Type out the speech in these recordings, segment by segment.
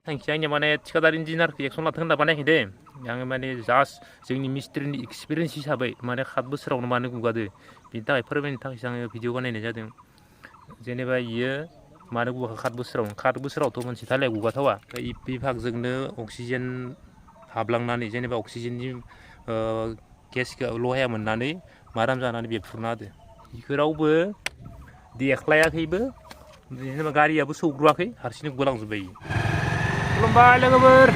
थांखिया आंनिया माने थिखादार इन्जिनियारखौ एक्सन लाथों होनना बानायाखै दे आङो माने जास्ट जोंनि मिस्ट्रिनि एक्सपिरियेन्स हिसाबै माने 7 बोसोरावनो मानो गुगादो बिनि थाखाय फोरमायनो थाखायसो आङो भिडिअ बानायनाय जादों जेनेबा इयो मानो गुगाखो 7 बोसोरावथ' मोनसे थालाया गुगाथावा बे भागजोंनो अक्सिजेन हाबलांनानै जेनेबा अक्सिजेननि गेसखौ लहाया मोननानै माराम जानानै बेफ्रुना होदो बेखौ रावबो देख्लायाखैबो जेनेबा गारियाबो सौग्रावाखै हारसिंनो गुगालांजोब्बाय खुलुमबाय लोगोफोर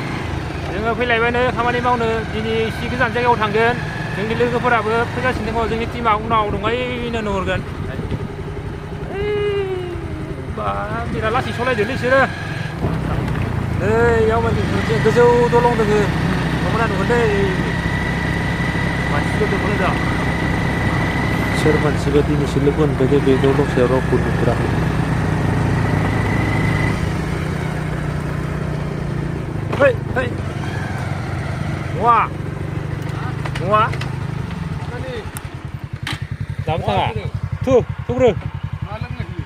जोङो फैलायबायनो खामानि मावनो दिनै एसे गोजान जायगायाव थांगोन जोंनि लोगोफोराबो फैगासिनो दङ जोंनि टिमा उनाव दंगायनो नुहुरगोन बा बिराद लासै सालायदोंलै बिसोरो नै इयाव मोनसे गोजौ दलं दोङो नोंथांमोना नुगोन दै मानसिफोर दंमोन दा सोर मानसिबो दिनैसो लोगो मोनबाय बे दलं सायाव रावखौ नुफेराखै Hei, hei. Muak. Muak. Mana ni? Dalam sangat. Tuh, tuh bro. Malam lagi.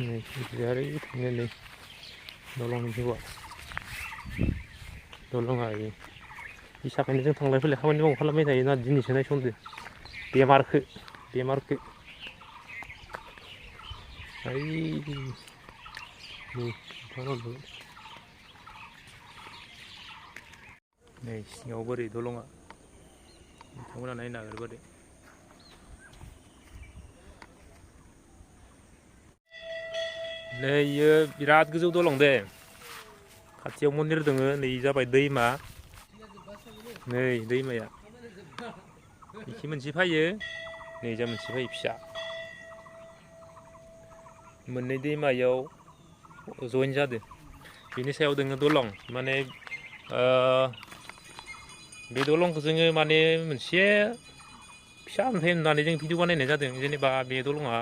Nih, dari ini nih. Tolong coba. Tolong aja. Bisa kan जों थांलाय फैलाय खामानि मावो खालामबाय थायो ना दिनैसो नायसनदो बेमारखो ओइ नै सिङाव बोरै दलङा नोंथांमोना नायनो नागिर बोरै नै इयो बिराद गोजौ दलं दे खाथियाव मन्दिर दङ नै जाबाय दैमा नै दैमाया इखि मोनसे फैयो नै जा मोनसे फैयो फिसा मोननै दैमायाव जइन जादों बिनि सायाव दोङो दलं माने बे दलंखौ जोङो माने मोनसे फिसा अन्थाइ होननानै जों भिडिअ बानायनाय जादों जेनेबा बे दलङा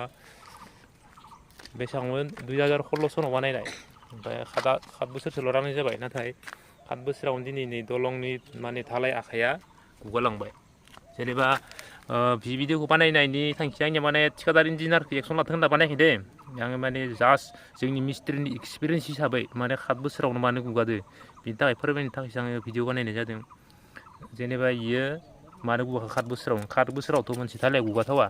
बेसेबांमोन 2016 सनाव बानायनाय ओमफ्राय 7 बोसोरसोल' रानिं जाबाय नाथाय 7 बोसोरावनो दिनै नै दलंनि माने धालाय आखाइया गुगालांबाय जेनेबा भिडिअखौ बानायनायनि थांखिया आंनिया माने थिखादार इन्जिनियारखौ एक्सन लाथों होनना बानायाखै दे आङो माने जास्ट जोंनि मिस्ट्रिनि एक्सपिरियेन्स हिसाबै माने 7 बोसोरावनो मानो गुगादो बिनि थाखाय फोरमायनो थाखायसो आङो भिडिअ बानायनाय जादों जेनेबा इयो मानो गुगाखो 7 बोसोरावथ' मोनसे धालाया गुगाथावा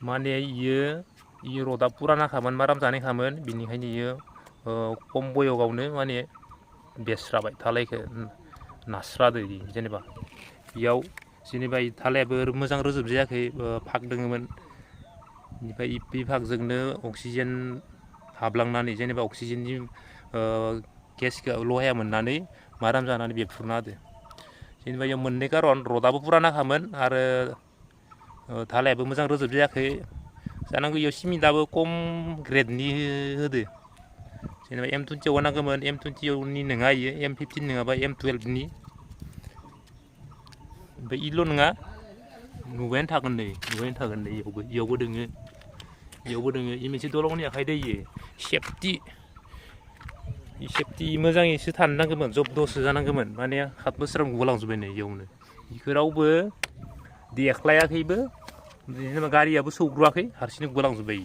माने इयो रडा पुरानाखामोन माराम जानायखामोन बिनिखायनो इयो खम बयगावनो माने बेस्राबाय धालायखौ नास्रादो जेनेबा बेयाव जेनेबा धालायाबो मोजां रोजोब जायाखै फाग दोङोमोन बेनिफ्राय बे फागजोंनो अक्सिजेन हाबलांनानै जेनेबा अक्सिजेननि गेसखौ लहाया मोननानै माराम जानानै बेफ्रुना होदो जेनेबा इयाव मोननै कारन रडाबो पुरानाखामोन आरो धालायाबो मोजां रोजोब जायाखै जानांगौ इयाव सिमेन्टआबो खम ग्रेडनि होदो जेनेबा M20 नांगौमोन M20नि नङा इयो M15 नङाबा M12नि ओमफ्राय इल' नङा नुबायानो थागोन नै इयावबो दोङो इ मोनसे दलंनि आखाइ दै इयो सेफटि मोजाङैसो थानो नांगौमोन जब्द'सो जानांगौमोन माने 7 बोसोराव गुगालांजोब्बाय नै इयावनो इखौ रावबो देख्लायाखैबो जेनेबा गारियाबो सौग्रावाखै हारसिंनो गुगालांजोब्बाय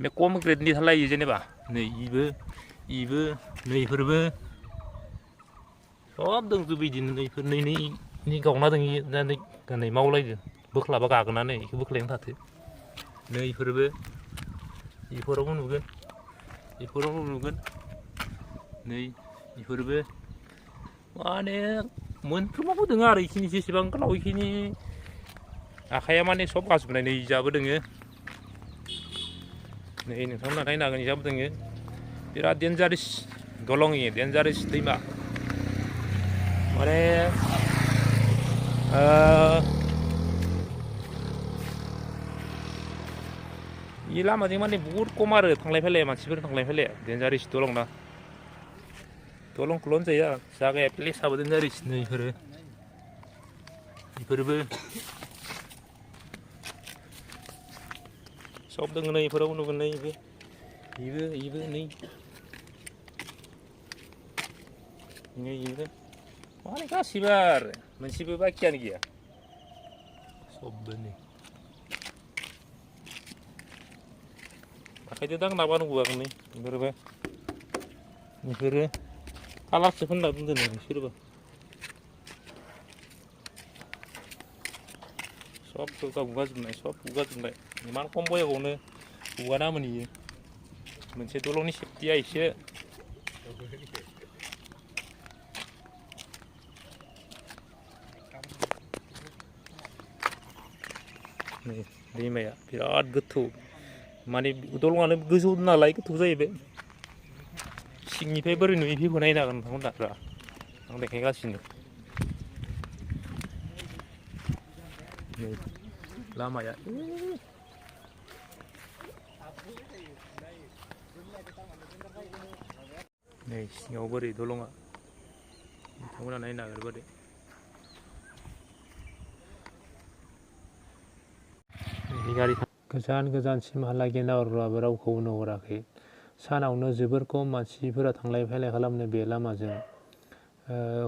बे खम ग्रेडनि धालाय जेनेबा नै इबो नैफोरबो सब दंजोबो बिदिनो नैफोर नै गावना दङ नै मावलायदो बोख्लाबा गागोनानै बेखौ बोख्लायनो थाथो नैफोरबो इफोरावबो नुगोन नै इफोरबो माने मोनफ्रोमावबो दङ आरो इखिनि जेसेबां गोलाव इखिनि आखाइया माने सब गाजोबनाय नै इजाबो दोङो नै नोंथांमोना नायनो हागोन इजाबो दोङो बिराद डेन्जारेस दलं इयो डेन्जारेस दैमा माने इ लामाजों माने बुहुद खम आरो थांलाय फैलाय मानसिफोर थांलाय फैलाय डेन्जारेस दलं ना दलंखौल' होनजाया जागाया प्लेसाबो डेन्जारेस नै इफोरबो सब दङ नै इफोरावबो नुगोन नै इबो नै इबो माने गासिबो आरो मोनसेबो बाखियानो गैया सबबो नै आखाइजों दांनाबानांगौ आगोलनि बेफोरो कालारसो फोनना दोनदों बिसोरबो सब गुगाजोबनाय सब गुगाजोबनाय इमान खम बयगावनो गुगाना मोनहैयो मोनसे दलंनि सेफटिया एसे नै दैमाया बिराद गोथौ माने दलंआनो गोजौ नालाय गोथौ जाहैबाय सिंनिफ्राय बोरै नुयो बेखौ नायनो हागोन नोंथांमोना आं देखायगासिनो नै लामाया नै सिङाव बोरै दलंआ नोंथांमोना नायनो हागोन बोरै गारि गोजान गोजानसिमहालागै नाहरब्लाबो रावखौबो नुहुराखै सानावनो जोबोर खम मानसिफोरा थांलाय फैलाय खालामनो बे लामाजों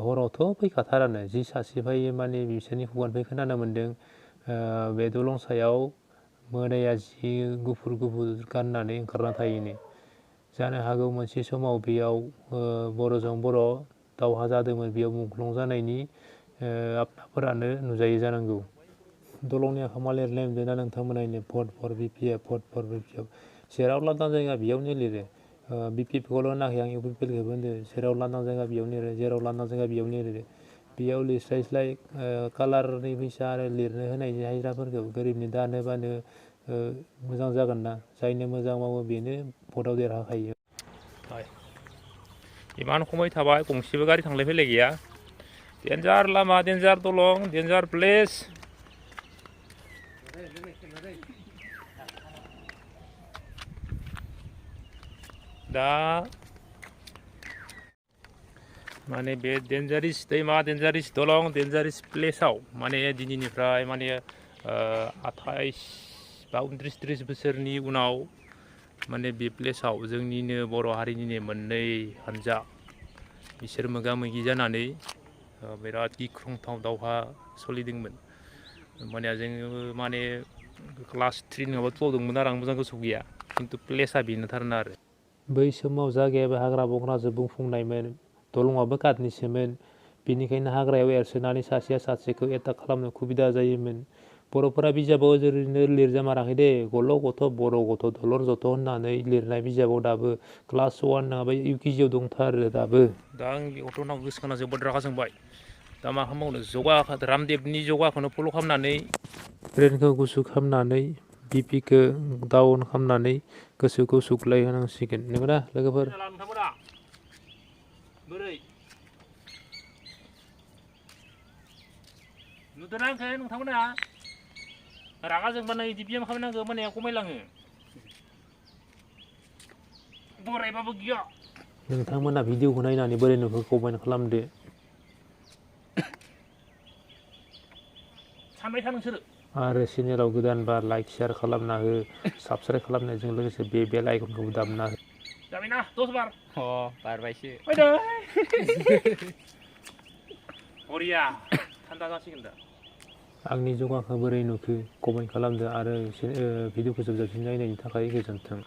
हरावथ' फैखाथारानो जि सासे फैयो माने बिसोरनि खुगानिफ्राय खोनानो मोन्दों बे दलं सायाव मोदाया जि गुफुर गाननानै ओंखारना थायोनो जानो हागौ मोनसे समाव बेयाव बर'जों बर' दावहा जादोंमोन बेयाव मुंख्लं जानायनि आफाफोरानो नुजायो जानांगौ दलंनि आखामा लिरनाय नुदोंना नोंथांमोना भट फर BPF भट फर BPF जेराव लांदां जायगा बेयावनो लिरो BPFखौल' होनाखै आं UPPLखौबो होनदों जेराव लांदां जायगा बेयावनो लिरो जेराव लांदां जायगा बेयावनो लिरो बेयाव लिरस्लायस्लाय कालारनि फैसा आरो लिरनो होनायनि हाजिराफोरखौ गोरिबनि दान होबानो मोजां जागोन ना जायनो मोजां मावो बेनो भटआव देरहाखायो इमान खमाय थाबाय गंसेबो गारि थांलाय फैलाय गैया डेन्जार लामा डेन्जार दलं डेन्जार प्लेस दा माने बे डेन्जारिस दैमा डेन्जारिस दलं डेन्जारिस प्लेसाव माने दिनैनिफ्राय माने 28 बा 29-30 बोसोरनि उनाव माने बे प्लेसाव जोंनिनो बर' हारिनिनो मोननै हानजा बिसोर मोगा मोगि जानानै बिराद गिख्रंथाव दावहा सोलिदोंमोन माने जोङो माने क्लास 3 नङाबा 2 आव दंमोन आरो आं मोजां गोसोआव गैया खिन्थु प्लेसा बेनोथारना आरो बै समाव जायगायाबो हाग्रा बंग्राजों बुंफुंनायमोन दलंआबो काटनिसोमोन बेनिखायनो हाग्रायाव एरसोनानै सासेया सासेखौ एटाक खालामनो सुबिदा जायोमोन बर'फोरा बिजाबाव ओरैनो लिरजामाराखै दे गल' गथ' बर' गथ' दलर जथ' होननानै लिरनाय बिजाबाव दाबो क्लास 1 नङाबा UKGआव दंथारो दाबो दा आं बे गथ'नाव गोसोखांना जोबोद रागा जोंबाय दा मा खालामबावनो जगा रामदेबनि जगाखौनो फल' खालामनानै ट्रेनखौ गुसु खालामनानै BPखौ डाउन खालामनानै गोसोखौ सुग्लाय होनांसिगोन नंगौना लोगोफोर बोरै नुदोंना आंखौ नोंथांमोना रागा जोंबानो बिदि बियाम खालामनांगौ माने खमायलाङो बोरायबाबो गैया नोंथांमोना भिडिअखौ नायनानै बोरै नुखो कमेन्ट खालामदो सानबाय था नोंसोरो आरो चेनेलाव गोदानबा लाइक शेयार खालामना हो साबस्क्राइब खालामनायजों लोगोसे बे बेल आइकनखौबो दामना हो जाबायना 10 बार बारबायसो फैदो बरिया थान्दा जासिगोन दा आंनि जगाखौ बोरै नुखो कमेन्ट खालामदो आरो भिडिअखौ जोबजासिम नायनायनि थाखाय गोजोन्थों